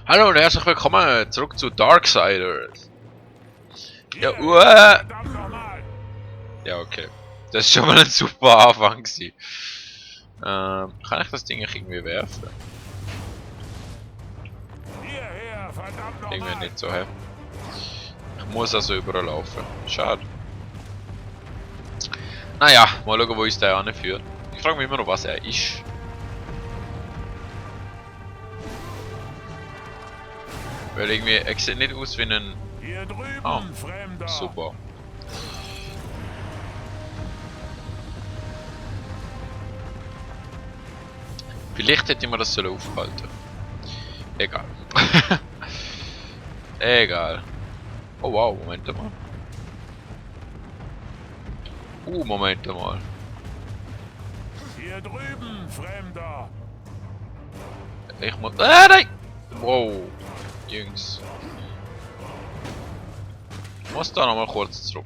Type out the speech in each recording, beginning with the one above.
Hallo und herzlich willkommen zurück zu Darksiders. Ja, ja, okay. Das ist schon mal ein super Anfang gewesen. Kann ich das Ding irgendwie werfen? Irgendwie nicht so, hä? Ich muss also überall laufen. Schade. Naja, mal schauen, wo uns der anführt. Ich frage mich immer noch, was er ist. Weil irgendwie, er sieht nicht aus wie ein... Oh, super. Vielleicht hätte man das aufhalten. Egal. Egal. Oh wow, Moment mal. Moment mal. Hier drüben, Fremder! Ich muss... nein! Wow. Jungs. Ich muss da nochmal kurz zurück.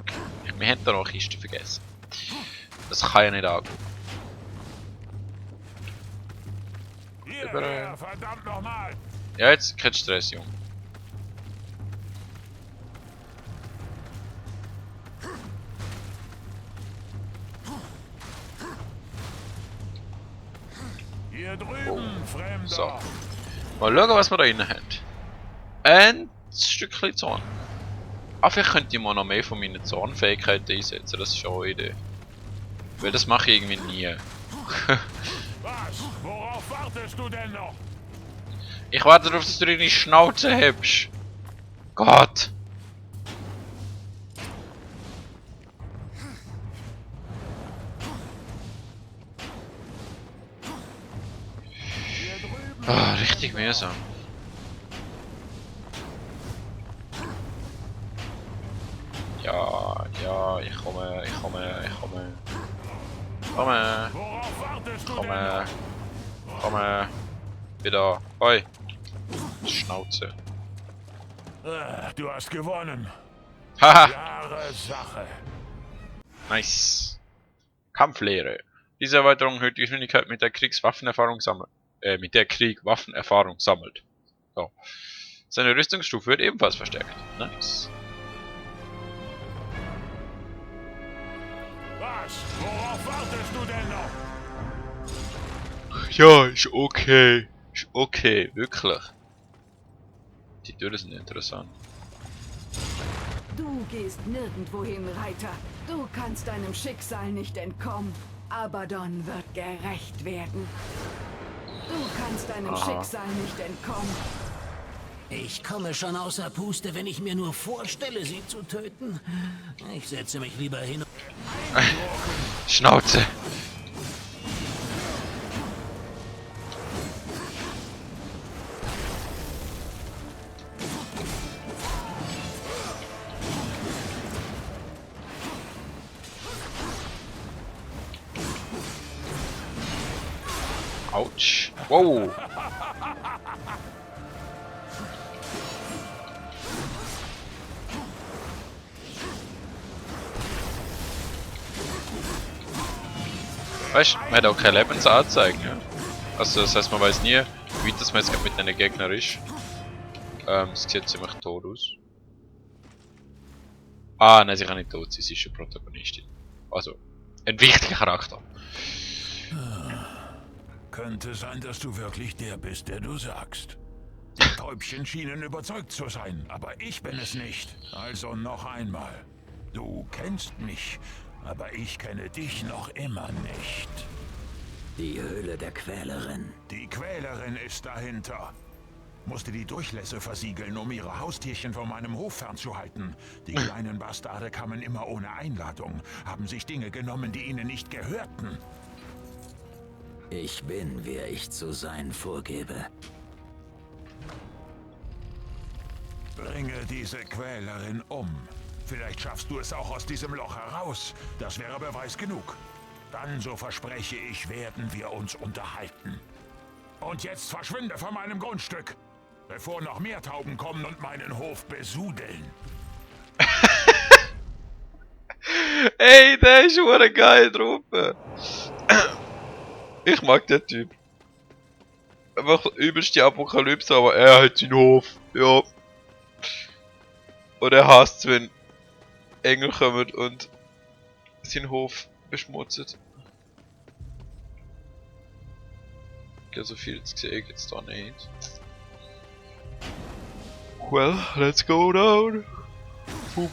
Wir haben da noch eine Kiste vergessen. Das kann ja nicht angehen. Hierher, verdammt nochmal! Ja, jetzt kein Stress, Junge. Hier drüben, Fremder! So. Mal schauen, was wir da drin haben. Ein Stückchen Zorn. Ah, vielleicht könnte ich mal noch mehr von meinen Zornfähigkeiten einsetzen, das ist schon eine Idee. Weil das mache ich irgendwie nie. Was? Worauf wartest du denn noch? Ich warte darauf, dass du deine Schnauze hebst. Gott. Hier drüben! Ah, richtig mühsam. Ja, ich komme. Worauf wartest du denn noch? Komme. Wieder. Hoi. Schnauze. Du hast gewonnen. Haha. Klare Sache. Nice. Kampflehre. Diese Erweiterung erhöht die Geschwindigkeit, mit der Krieg Waffenerfahrung sammelt. So. Seine Rüstungsstufe wird ebenfalls verstärkt. Nice. Was? Worauf wartest du denn noch? Ja, ist okay. Ist okay, wirklich. Die Türen sind interessant. Du gehst nirgendwohin, Reiter. Du kannst deinem Schicksal nicht entkommen. Abaddon wird gerecht werden. Du kannst deinem Aha. Schicksal nicht entkommen. Ich komme schon außer Puste, wenn ich mir nur vorstelle, sie zu töten. Ich setze mich lieber hin. Schnauze. Autsch. Wow. Weißt du, man hat auch keine Lebensanzeigen. Ja? Also das heißt, man weiß nie, wie weit das man jetzt mit einem Gegner ist. Es sieht ziemlich tot aus. Ah, nein, sie kann nicht tot sein, sie ist eine Protagonistin. Also, ein wichtiger Charakter. Könnte sein, dass du wirklich der bist, der du sagst. Die Täubchen schienen überzeugt zu sein, aber ich bin es nicht. Also noch einmal. Du kennst mich, aber ich kenne dich noch immer nicht. Die Höhle der Quälerin. Die Quälerin ist dahinter. Musste die Durchlässe versiegeln, um ihre Haustierchen von meinem Hof fernzuhalten. Die kleinen Bastarde kamen immer ohne Einladung, haben sich Dinge genommen, die ihnen nicht gehörten. Ich bin, wer ich zu sein vorgebe. Bringe diese Quälerin um. Vielleicht schaffst du es auch aus diesem Loch heraus. Das wäre Beweis genug. Dann, so verspreche ich, werden wir uns unterhalten. Und jetzt verschwinde von meinem Grundstück, bevor noch mehr Tauben kommen und meinen Hof besudeln. Ey, der ist schon geil drauf. Ich mag den Typ. einfach übelste Apokalypse, aber er hat seinen Hof. Ja. Und er hasst, wenn Engel kommen und seinen Hof beschmutzen. Okay, so viel zu sehen gibt's da nicht. Well, let's go down. Boom.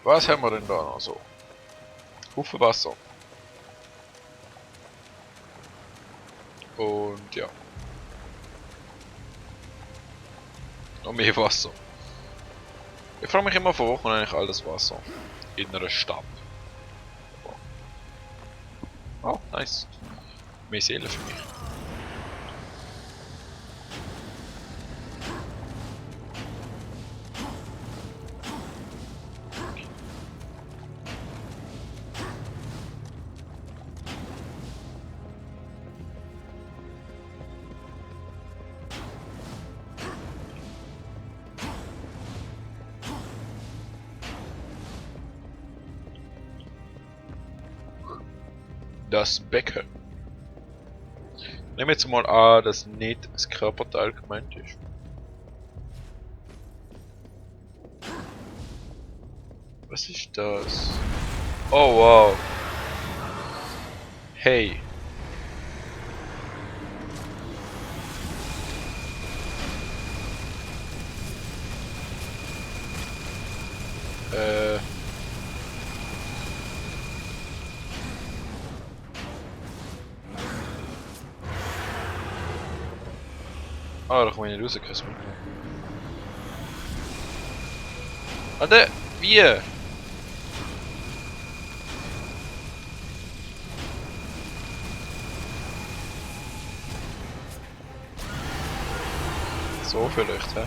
Was haben wir denn da noch so? Haufen Wasser. Und ja. Noch mehr Wasser. Ich frage mich immer, von wo kommt eigentlich all das Wasser? In einer Stadt. Oh, nice. Mehr Seele für mich. Das Becken. Nehmen wir jetzt mal an, dass nicht das Körperteil gemeint ist. Was ist das? Oh wow. Hey. Ah, da komme ich nicht raus, krass. Warte, wie? So vielleicht, hä?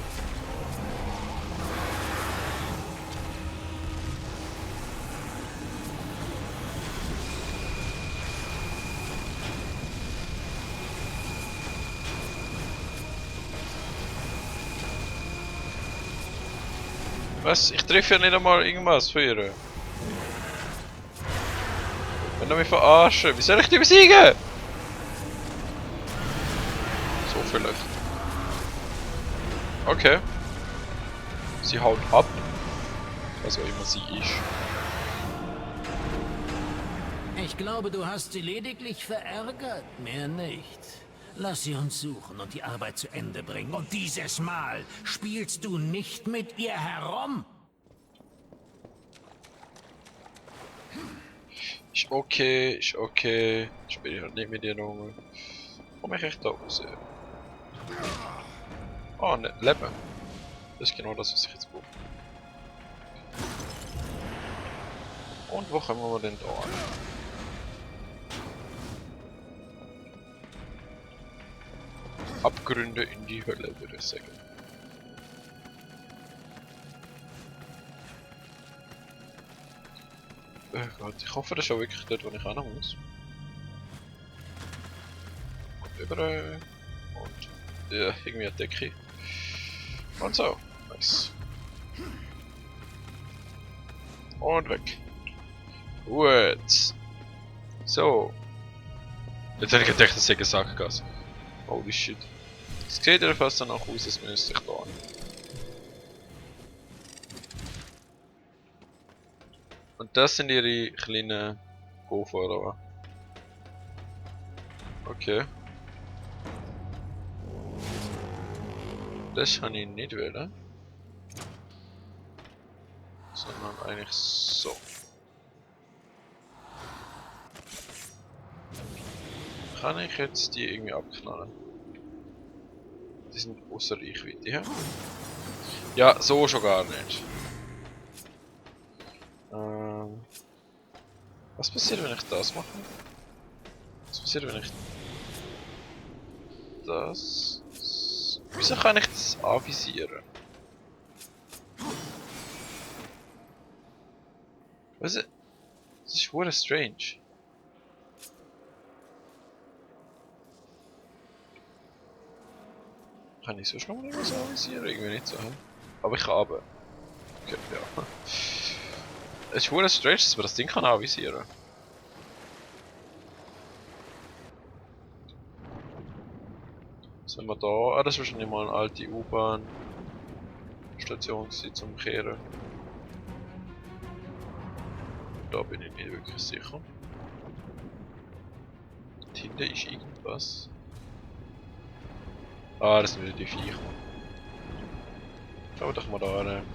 Was? Ich treffe ja nicht einmal irgendwas für ihr. Wenn du mich verarschen, wie soll ich die besiegen? So vielleicht. Okay. Sie haut ab. Was auch immer sie ist. Ich glaube, du hast sie lediglich verärgert, mehr nicht. Lass sie uns suchen und die Arbeit zu Ende bringen. Und dieses Mal spielst du nicht mit ihr herum. Ist okay, ist okay. Ich spiele halt nicht mit dir nochmal. Komm ich echt da raus? Oh, ne, Leben. Das ist genau das, was ich jetzt brauche. Und wo kommen wir denn da an? Abgründe in die Hölle, würde ich sagen. Oh Gott, ich hoffe, das ist auch wirklich dort, wo ich hin muss. Und über und ja, irgendwie eine Decke. Und so, nice. Und weg. Gut. So. Jetzt hätte ich gedacht, das sei eine Sackgasse. Holy shit. Es sieht ja fast danach aus, als müsste ich da hin. Und das sind ihre kleinen Hofer, oder was? Okay. Das kann ich nicht wählen. Sondern eigentlich so. Kann ich jetzt die irgendwie abknallen? Die sind außer Reichweite, ja? Ja, so schon gar nicht. Was passiert, wenn ich das mache? Was passiert, wenn ich das... Wieso kann ich das anvisieren? Was ist... Das ist wirklich strange. Kann ich so schnell mal was anvisieren? Irgendwie nicht so, hä? Aber ich kann aber. Okay, ja. Es ist verdammt strange, dass man das Ding kann anvisieren. Was haben wir da? Ah, das ist wahrscheinlich mal eine alte U-Bahn-Station zum Kehren. Da bin ich nicht wirklich sicher. Und hinten ist irgendwas. Ah, das sind wieder die Viecher. Schauen wir doch mal da rein.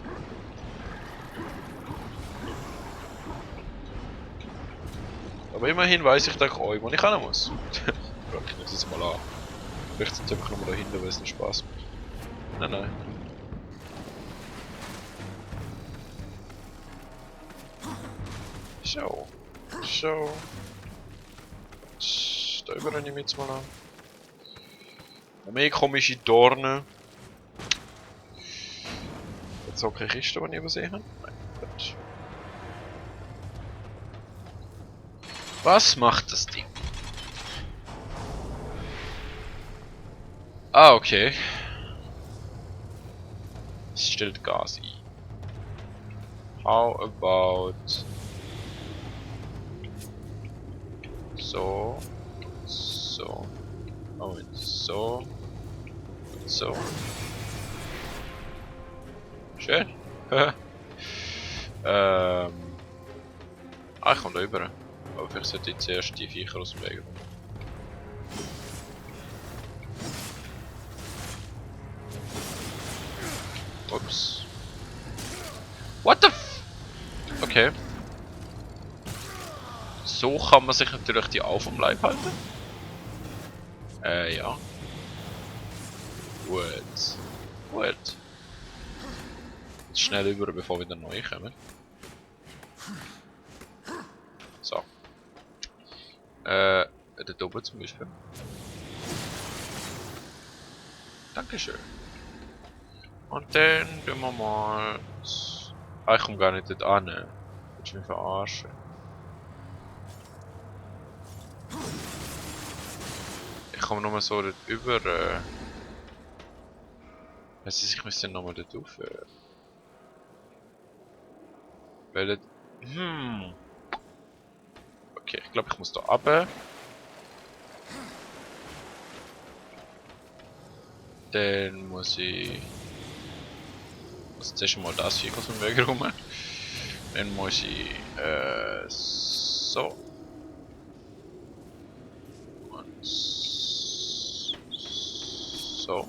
Aber immerhin weiss ich, dass ich euch, wo ich hin muss. Ich nehme es jetzt mal an. Vielleicht sind sie einfach nur da hinten, weil es nicht Spaß macht. Nein, nein. So. So. Da überrenne ich mich jetzt mal an. Noch mehr komische Dornen. Jetzt auch keine Kiste, die ich übersehen habe. Nein, gut. Was macht das Ding? Ah, okay. Es stellt Gas ein. How about... So. So. Und so. Und so. Schön. Ah, ich komme da rüber. Aber vielleicht sollte ich zuerst die Viecher aus dem Weg räumen. Ups. What the f... Okay. So kann man sich natürlich die auf vom Leib halten. Ja. Gut. Gut. Jetzt schnell über, bevor wieder neue kommen. So. Der Doppel zum Beispiel. Dankeschön. Und dann tun wir mal... Ah, ich komme gar nicht dort an. Willst du mich verarschen? Ich komme nochmal so dort über. Also ich müsste nochmal dort rauf. Weil... Okay, ich glaube ich muss da runter. Dann muss ich... zuerst mal das hier aus dem Weg rum. Dann muss ich so. Und so.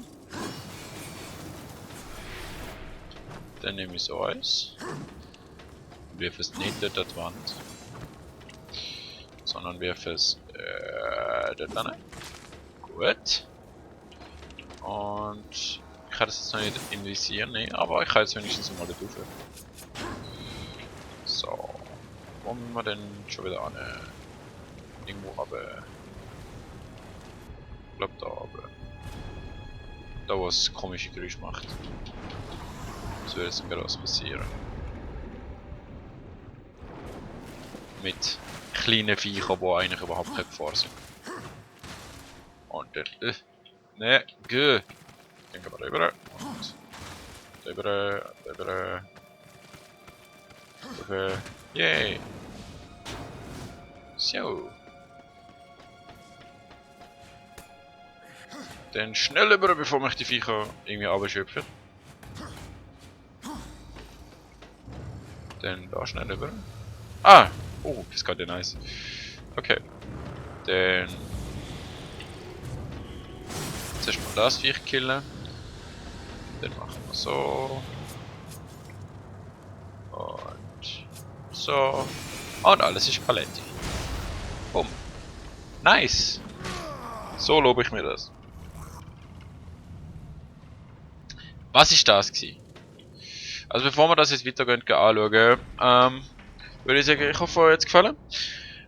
Dann nehme ich so eins. Und wirf es nicht dort an die Wand. Sondern wirf es dort rein. Gut. Und ich kann das jetzt noch nicht invisieren, nee, aber ich kann jetzt wenigstens mal da drauf. So. Wo müssen wir denn schon wieder an? Irgendwo runter. Ich glaube da runter. Da wo es komische Geräusche macht. Was würde jetzt gerade was passieren? Mit kleinen Viechern, die eigentlich überhaupt keine Gefahr sind. Und dann... ne, geh! Dann gehen wir rüber. Und rüber, rüber. Rüber. Yay! So. Dann schnell rüber, bevor mich die Viecher irgendwie abschöpfen. Dann da schnell rüber. Ah! Oh, das geht ja nice. Okay. Dann... zuerst mal das Viech killen. Dann machen wir so. Und so. Und alles ist Paletti. Bumm. Nice. So lobe ich mir das. Was ist das gewesen? Also bevor wir das jetzt weitergehen anschauen, würde ich sagen, ich hoffe, euch hat es gefallen.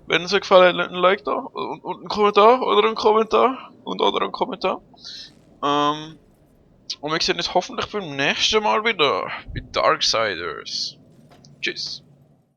Wenn es euch gefallen hat, lasst ein Like da und einen Kommentar oder einen Kommentar oder einen Kommentar. Und wir sehen uns hoffentlich beim nächsten Mal wieder bei Darksiders. Tschüss.